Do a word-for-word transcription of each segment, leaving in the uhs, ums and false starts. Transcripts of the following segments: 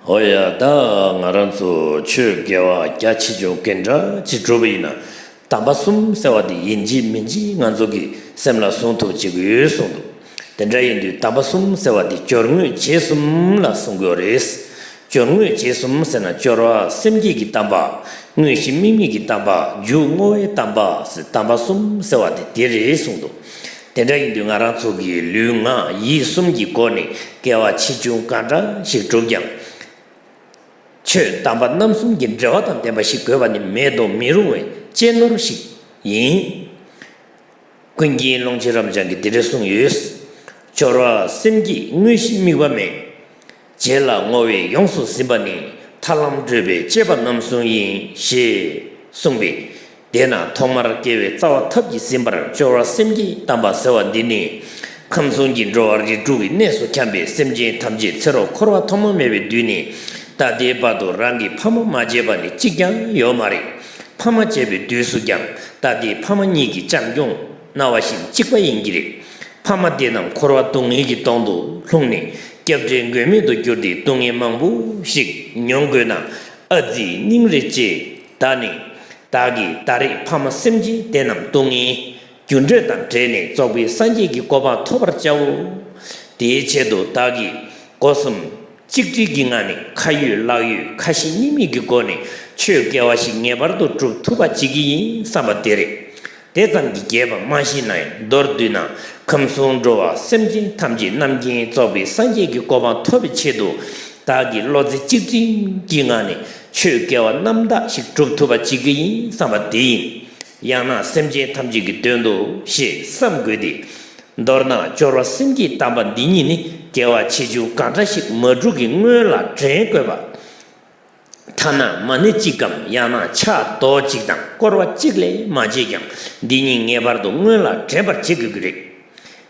ཨོ་ཡ། ད་ང་རང་ཚོ་ཆོས་དགེ་བ་རྒྱ་ཆེ་ཆུང་ག་འདྲ་ཅིག་བསྒྲུབས་པ་ཡིན་ན། དམ་པ་གསུམ་ཟེར་བ་དེ་ཡིན་གཅིག་མིན་གཅིག་ང་ཚོ་གི་སེམས་ལ་བཟུང་ཐུབ་ཅིག་ཡོད་གསུངས་འདུག་དེ་འདྲ་ཡིན་དུས་དམ་པ་གསུམ་ཟེར་བ་དེ་སྦྱོར་དངོས་རྗེས་གསུམ་ལ་གསུང་གི་ཡོད་རེད། སྦྱོར་དངོས་རྗེས་གསུམ་ཟེར་ན། སྦྱོར་བ་སེམས་བསྐྱེད་ཀྱི་དམ་པ། དངོས་གཞི་དམིགས་མེད་ཀྱི་དམ་པ། མཇུག་བསྔོ་བའི་དམ་པ་ཟེར། དམ་པ་གསུམ་ཟེར་བ་དེ་དེ་རེད་གསུངས་འདུག་དེ་འདྲ་ཡིན་དུས་ང་རང་ཚོ་གིས་ལུས་ངག་ཡིད་གསུམ་གྱི་སྒོ་ནས་དགེ་བ་ཆེ་ཆུང་གང་འདྲ་ཞིག་བསྒྲུབས་ཀྱང་། ཆོས་དམ་པ་རྣམ་གསུམ་གྱི་འབྲེལ་བ་དང་ལྡན་པ་ཞིག་དགོས་པ་ནི་མེད་དུ་མི་རུང་བའི་གཅེས་ནོར་ཞིག་ཡིན། ཀུན་མཁྱེན་ཀློང་ཆེན་རབ་འབྱམས་ཀྱིས་འདི་འདྲ་གསུངས་ཡོད། སྦྱོར་བ་སེམས་བསྐྱེད་དངོས་གཞི་དམིགས་པ་མེད། རྗེས་ལ་བསྔོ་བས་ཡོངས་སུ་ཟིན་པ་ནི། ཐར་ལམ་བགྲོད་པའི་གཅེས་པ་རྣམ་གསུམ་ཡིན། ཞེས་གསུངས་པས། དེས་ན་ཐོག་མར་དགེ་བའི་རྩ་བ་ཐབས་ཀྱིས་ཟིན་པར་སྦྱོར་བ་སེམས་བསྐྱེད་དམ་པ་ཟེར་བ་འདི་ནི། ཁམས་གསུམ་གྱི་འགྲོ་བ་རིགས་དྲུག་གི་གནས་སུ་འཁྱམས་པའི་སེམས་ཅན་ཐམས་ཅད་ཚེ་རབས་འཁོར་བ་ཐོག་མ་མེད་པའི་དུས་ནས་ད་ལྟའི་བར་དུ་རང་གི་ཕ་མ་མ་བྱས་པ་ནི་གཅིག་ཀྱང་ཡོད་མ་རེད། ཕ་མ་བྱས་པའི་དུས་སུ་ཀྱང་ད་ལྟའི་ཕ་མ་གཉིས་ཀྱི་བྱམས་སྐྱོང་གནང་བ་བཞིན་གཅིག་པ་ཡིན་གྱི་རེད། ཕ་མ་དེ་རྣམས་འཁོར་བ་སྡུག་བསྔལ་གྱི་དོང་དུ་ལྷུང་ནས་སྐྱབས་འདྲེན་དགོས་མེད་དུ་གྱུར་ཏེ་སྡུག་བསྔལ་མང་པོ་ཞིག་མྱོང་དགོས་ན། ཨ་ཙི་སྙིང་རེ་རྗེ། ད་ནི་བདག་གིས་ད་རེས་ཕ་མ་སེམས་ཅན་དེ་རྣམས་སྡུག་བསྔལ་རྒྱུ་འབྲས་དང་བྲལ་ནས་རྫོགས་པའི་སངས་རྒྱས་ཀྱི་གོ་འཕང་ཐོབ་པར་བྱའོ། དེའི་ཆེད་དུ་བདག་གིས་སྒོ་གསུམ་གཅིག་སྒྲིལ་གྱི་ངང་ནས་ཁ་ཡོད་ལག་ཡོད་ཁ་ཞེ་གཉིས་མེད་ཀྱི་སྒོ་ནས་ཆོས་དགེ་བ་ཞིག་ངེས་པར་དུ་སྒྲུབ་ཐུབ་པ་བྱེད་ཀྱི་ཡིན་བསམ་པ་དེ་རེད། དེ་ཙམ་གྱིས་རྒྱས་པ་མ་ཤེས་ན་ཡང་མདོར་བསྡུས་ན། ཁམས་གསུམ་འགྲོ་བ་སེམས་ཅན་ཐམས་ཅད་རྣམ་མཁྱེན་རྫོགས་པའི་སངས་རྒྱས་ཀྱི་གོ་འཕང་ཐོབ་པའི་ཆེད་དུ། བདག་གིས་བློ་རྩེ་གཅིག་སྒྲིམ་གྱི་ངང་ནས་ཆོས་དགེ་བ་རྣམ་དག་ཞིག་སྒྲུབ་ཐུབ་པ་བྱེད་ཀྱི་ཡིན་བསམ་པ་དེ་ཡིན། ཡང་ན་སེམས་ཅན་ཐམས་ཅད་ཀྱི་དོན་དུ་ཞེས་བསམ་དགོས་ཏེ། མདོར་ན་སྦྱོར་བ་སེམས་བསྐྱེད་དམ་པ་འདི་གཉིས་ནི་དགེ་བ་ཆེ་ཆུང་གང་འདྲ་ཞིག་མ་བསྒྲུབས་ཀྱི་སྔོན་ལ་འདྲེན་དགོས་པ། ཐ་ན་མ་ཎི་གཅིག་གམ་ཡང་ན་ཕྱག་རྡོག་གཅིག་དང་སྐོར་བ་གཅིག་ལས་མ་བྱས་ཀྱང་འདི་གཉིས་ངེས་པར་དུ་སྔོན་ལ་འདྲེན་པར་བྱེད་དགོས་ཀྱི་རེད།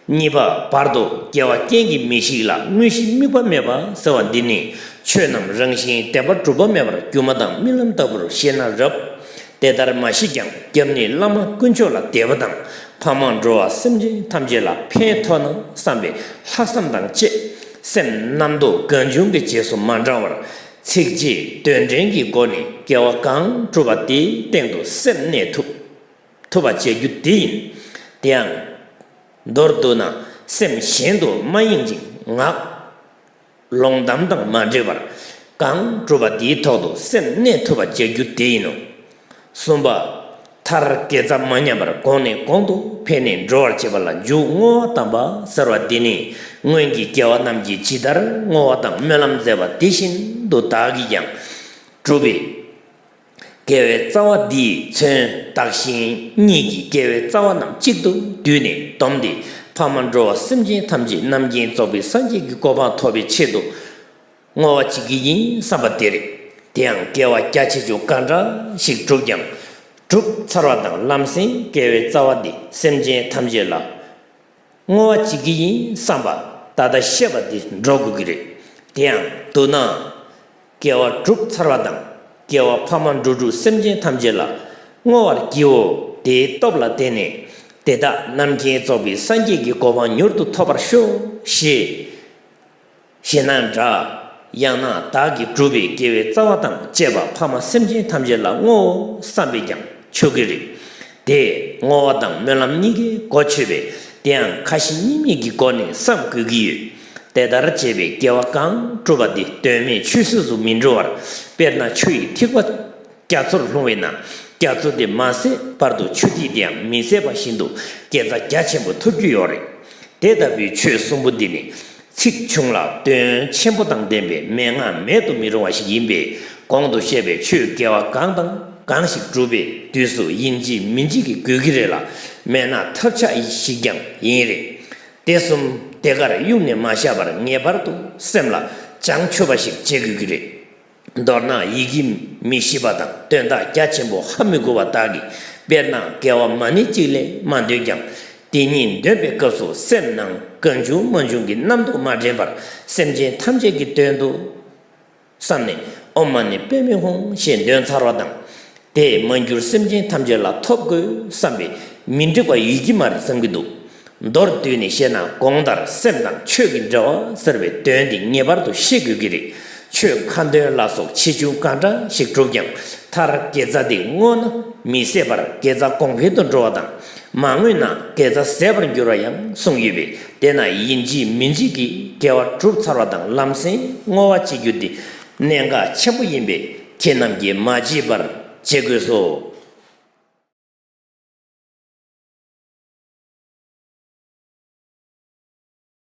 གཉིས་པ། བར་དུ་དགེ་བ་རྐྱེན་གྱིས་མི་ཤིགས་ལ་དངོས་གཞི་དམིགས་པ་མེད་པ་ཟེར་བ་འདི་ནི་ཆོས་རྣམས་རང་བཞིན་བདེན་པར་གྲུབ་པ་མེད་པར་སྒྱུ་མ་དང་རྨི་ལམ་ལྟ་བུར་ཤེས་ན་རབ། དེ་ལྟར་མ་ཤེས་ཀྱང་སྐྱབས་གནས་བླ་མ་དཀོན་མཆོག་ལ་དད་པ་དང་ཕ་མ་འགྲོ་བ་སེམས་ཅན་ཐམས་ཅད་ལ་ཕན་ཐོགས་ན་བསམ་པའི་ལྷག་བསམ་དང་བཅས་སེམས་རྣམ་རྟོག་གང་བྱུང་གི་རྗེས་སུ་མ་འབྲང་བར། ཚིག་རྗེས་དོན་དྲན་གྱི་སྒོ་ནས་དགེ་བ་གང་བསྒྲུབས་པ་དེའི་སྟེང་དུ་སེམས་གནས་ཐུབ་ཐུབ་པ་བྱ་རྒྱུ་དེ་ཡིན། དེ་ཡང་མདོར་བསྡུ་ན་སེམས་གཞན་དུ་མ་གཡེང་ཅིང་ངག་ལོང་གཏམ་དང་མ་འདྲེས་པར་གང་བསྒྲུབས་པ་དེའི་ཐོག་ཏུ་སེམས་གནས་ཐུབ་པ་བྱ་རྒྱུ་དེ་ཡིན་ནོ། གསུམ་པ། མཐར་དགེ་རྩ་མ་ཉམས་པར་གོང་ནས་གོང་དུ་འཕེལ་ནས་འགྲོ་བར་བྱེད་པ་ལ་མཇུག་བསྔོ་བ་དམ་པ་ཟེར་བ་འདི་ནི་སྔོན་གྱི་རྒྱལ་བ་རྣམས་ཀྱིས་ཇི་ལྟར་བསྔོ་བ་དང་སྨོན་ལམ་མཛད་པ་དེ་བཞིན་དུ་བདག་གིས་ཀྱང་བསྒྲུབས་པའི་དགེ་བའི་རྩ་བ་འདིས་མཚོན། བདག་གཞན་གཉིས་ཀྱི་དགེ་བའི་རྩ་བ་རྣམས་གཅིག་ཏུ་བསྡུས་ནས་བསྡོམས་ཏེ་ཕ་མ་འགྲོ་བ་སེམས་ཅན་ཐམས་ཅད་རྣམ་མཁྱེན་རྫོགས་པའི་སངས་རྒྱས་ཀྱི་གོ་འཕང་ཐོབ་པའི་ཆེད་དུ་བསྔོ་བ་བྱེད་ཀྱི་ཡིན་བསམ་པ་དེ་རེད། དེ་ཡང་དགེ་བ་རྒྱ་ཆེ་ཆུང་གང་འདྲ་ཞིག་བསྒྲུབས་ཀྱང་བསྒྲུབས་ཚར་བ་དང་ལམ་སེང་དགེ་བའི་རྩ་བ་འདི་སེམས་ཅན་ཐམས་ཅད་ལ་བསྔོ་བ་བྱེད་ཀྱི་ཡིན་བསམ་པ་ད་ལྟ་བཤད་པ་འདི་འགྲོ་དགོས་ཀྱི་རེད། དེ་ཡང་བསྡུ་ན། དགེ་བ་བསྒྲུབས་ཚར་བ་དང་དགེ་བ་ཕ་མ་འགྲོ་དྲུག་སེམས་ཅན་ཐམས་ཅད་ལ་བསྔོ་བར་བགྱིའོ། དེའི་སྟོབས་ལ་བརྟེན་ནས་དེ་དག་རྣམ་མཁྱེན་རྫོགས་པའི་སངས་རྒྱས་ཀྱི་གོ་འཕང་མྱུར་དུ་ཐོབ་པར་ཤོག་ཞེས། ཞེས་ན་འདྲ། ཡང་ན་བདག་གིས་བསྒྲུབས་པའི་དགེ་བའི་རྩ་བ་དང་བཅས་པ་ཕ་མ་སེམས་ཅན་ཐམས་ཅད་ལ་བསྔོའོ་བསམ་པས་ཀྱང་ཆོག་གི་རེད། དེས་བསྔོ་བ་དང་སྨོན་ལམ་གཉིས་ཀའི་སྒོ་ཆོད་པས་དེའང་ཁ་ཞེ་གཉིས་མེད་ཀྱི་སྒོ་ནས་བསམ་དགོས་ཀྱི་ཡོད། དེ་ལྟར་བྱས་པའི་དགེ་བ་གང་བསྒྲུབས་པ་དེ་དོན་མེད་ཆུད་ཟོས་སུ་མི་འགྲོ་བར། དཔེར་ན་ཆུ་ཡི་ཐིགས་པ་རྒྱ་མཚོར་ལྷུང་བས་ན་རྒྱ་མཚོ་དེ་མ་ཟད་བར་དུ་ཆུ་ཐིགས་དེའང་མི་ཟད་པ་བཞིན་དུ་དགེ་རྩ་རྒྱ་ཆེན་པོ་ཐོབ་རྒྱུ་ཡོད་རེད། དེ་ལྟ་བུའི་ཆོས་གསུམ་པོ་འདི་ནི་ཚིག་ཆུང་ལ་དོན་ཆེན་པོ་དང་ལྡན་པའི་མན་ངག་མེད་དུ་མི་རུང་བ་ཞིག་ཡིན་པས་གོང་དུ་བཤད་པའི་ཆོས་དགེ་བ་གང་དང་གང་ཞིག་བསྒྲུབས་པའི་དུས་སུ་ཡིན་གཅིག་མིན་གཅིག་གིས་དགོས་ཀྱི་རེད་ལ། མེད་ན་ཐབས་ཆག་ཞིག་ཀྱང་ཡིན་རེད། དེ་གསུམ་དེ་གར་གཡུགས་ནས་མ་བཞག་པར་ངེས་པར་དུ་སེམས་ལ་བྱང་ཆུབ་པ་ཞིག་བྱེད་དགོས་ཀྱི་རེད། མདོར་ན་ཡི་གེ་མི་ཤེས་པ་དང་དོན་དག་རྒྱ་ཆེན་པོ་ཧ་མི་གོ་བ་དག་གིས་དཔེར་ན་དགེ་བ་མ་ཎི་གཅིག་ལས་མ་འདོན་ཀྱང་དེ་ཉིད་འདོན་པའི་སྐབས་སུ་སེམས་ནང་གང་བྱུང་མང་བྱུང་གི་རྣམ་རྟོག་མ་དྲན་པར་སེམས་ཅན་ཐམས་ཅད་ཀྱི་དོན་དུ་བསམ་ནས་ཨོཾ་མ་ཎི་པདྨེ་ཧཱུྃ་ཞེས་འདོན་ཚར་བ་དང་། དེས་མ་གྱུར་སེམས་ཅན་ཐམས་ཅད་ལ་ཐོབ་དགོས་བསམ་པས་མི་འགྲིག་པ་ཡོད་ཀྱི་མ་རེད་བསམ་གྱི་འདུག་མདོར་བསྡུས་ནས་བཤད་ན་གོང་ལྟར་སེམས་དང་ཆོས་ཀྱི་འབྲེལ་བ་ཟེར་བའི་དོན་འདི་ངེས་པར་དུ་ཤེས་དགོས་ཀྱི་རེད། ཆོས་ཁ་འདོན་ལ་སོགས་ཆེ་ཆུང་གང་འདྲ་ཞིག་བསྒྲུབས་ཀྱང་མཐར་དགེ་རྩ་འདི་བསྔོས་ན་མི་ཟད་པར་དགེ་རྩ་གོང་འཕེལ་དུ་འགྲོ་བ་དང་མ་བསྔོས་ན་དགེ་རྩ་ཟད་པར་འགྱུར་བ་ཡང་གསུངས་ཡོད་པས། དེས་ན་ཡིན་གཅིག་མིན་གཅིག་གིས་དགེ་བ་གྲུབ་ཚར་བ་དང་ལམ་སེང་བསྔོ་བ་བྱེད་རྒྱུ་འདི་གནད་འགག་ཆེན་པོ་ཡིན་པས་ཁྱེད་རྣམས་ཀྱིས་མ་བརྗེད་པར་བྱེད་དགོས་སོ།